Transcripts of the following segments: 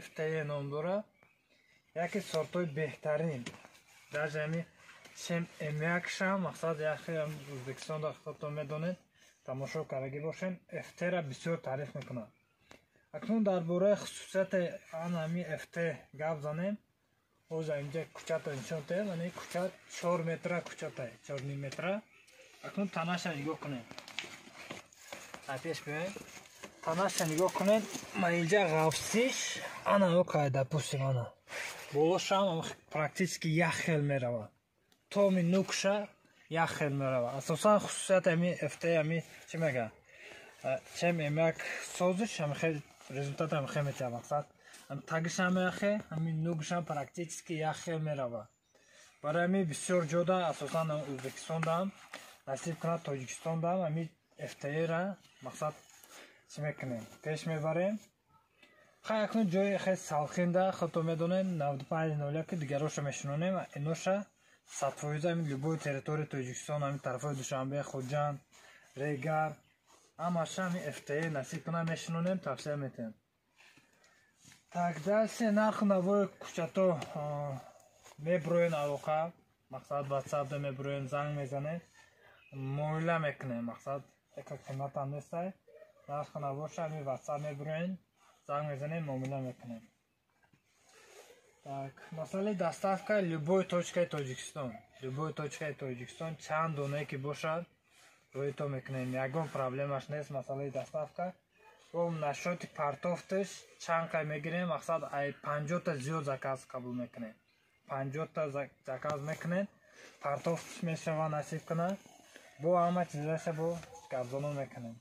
FTE ном дора. Яке сортҳои беҳтарин. Даже ҳами чем М1 шам, мақсад яхе Ӯзбекистонда худтон медонед, тамошо кардагӣ бошем, FT-ра бисёр таъриф мекунад. Акнун дар бораи хусусияти ана ҳами FT гап занем. Ҳозир инҷа кӯчата нишон диҳем. Ани кӯча 4 метра кӯчата, 4,5 метра. Акнун танаша нигоҳ кунем. Пеш биёем. Танаша нигоҳ кунед. Ман инҷа ғафсиш ана окай, допустим, ана. Болошам практически як хел меравад. То ми нукша як хел меравад. Асосан хусусияти ҳами FT ҳами чӣ мегӯяд? Чем М1 созиш ҳами хел результат ҳами хел метиҳад, мақсад. Тагишам яхе, ҳами нукшам практически як хел меравад. Барои ҳами бисёр ҷода, асосан Ӯзбекистондаам, насиб кунад Тоҷикистондаам, ҳами FTE-ра мақсад чӣ мекунем? Пеш мебарем. Хай, акнун ҷои хел салқинда худтон медонед, 95,01 дигароша мешинонем, иноша 100% ҳамин любой территорияи Тоҷикистон, ҳамин тарафҳои Душанбе, Хуҷанд, Регар, ҳамаша ҳамин FTE насиб кунад мешинонем, тавсия метиҳем. Так, дальше нарху навои кӯчато меброен алоқа, мақсад WhatsApp-да меброен, занг мезанем, муомила мекунем, мақсад яка қиматам нестай. Нарху навоша ҳамин WhatsApp меброен, занг мезанем, муомила мекунем. Так, масъалаи доставка любой точкаи Тоҷикистон, любой точкаи Тоҷикистон чанд донае ки бошад, рӯи то мекунем, ягон проблемаш нест масъалаи доставка. Бо насчёти партовташ чанд қай мегирем, мақсад ай 50-та зиёд заказ қабул мекунем. 50-та заказ мекунем, партовташ мешава, насиб кунад. Бо ҳама чизаша бо гапзанон мекунем.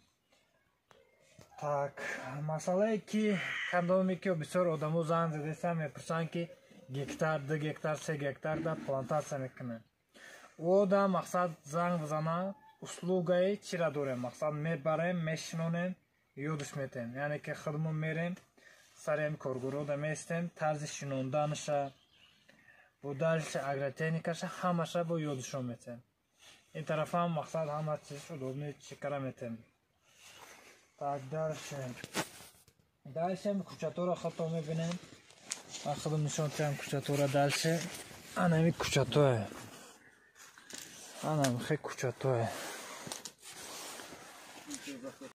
Так, масъалае ки кадоме ки бисёр одамо занг задестан, мепурсанд, ки гектар, 2 гектар, 3 гектар да плантатсия мекунем. Одам мақсад занг бизана, услугаи чира дорем, мақсад мебарем, мешинонем, ёдаш метем. Яъне ки худмон мерем, сари ҳами коргурода меистем, тарзи шинонданаша, бо дальше агротехникаша ҳамаша бо ёдашон метем. Ин тарафам мақсад ҳама чиз удобный чикара метем. Так, дальше. Дальше кӯчаторо худтон мебинем. Ман худам нишон диҳам кӯчаторо дальше. Ана ҳами кӯчатое. Ана ҳами хе кӯчатое.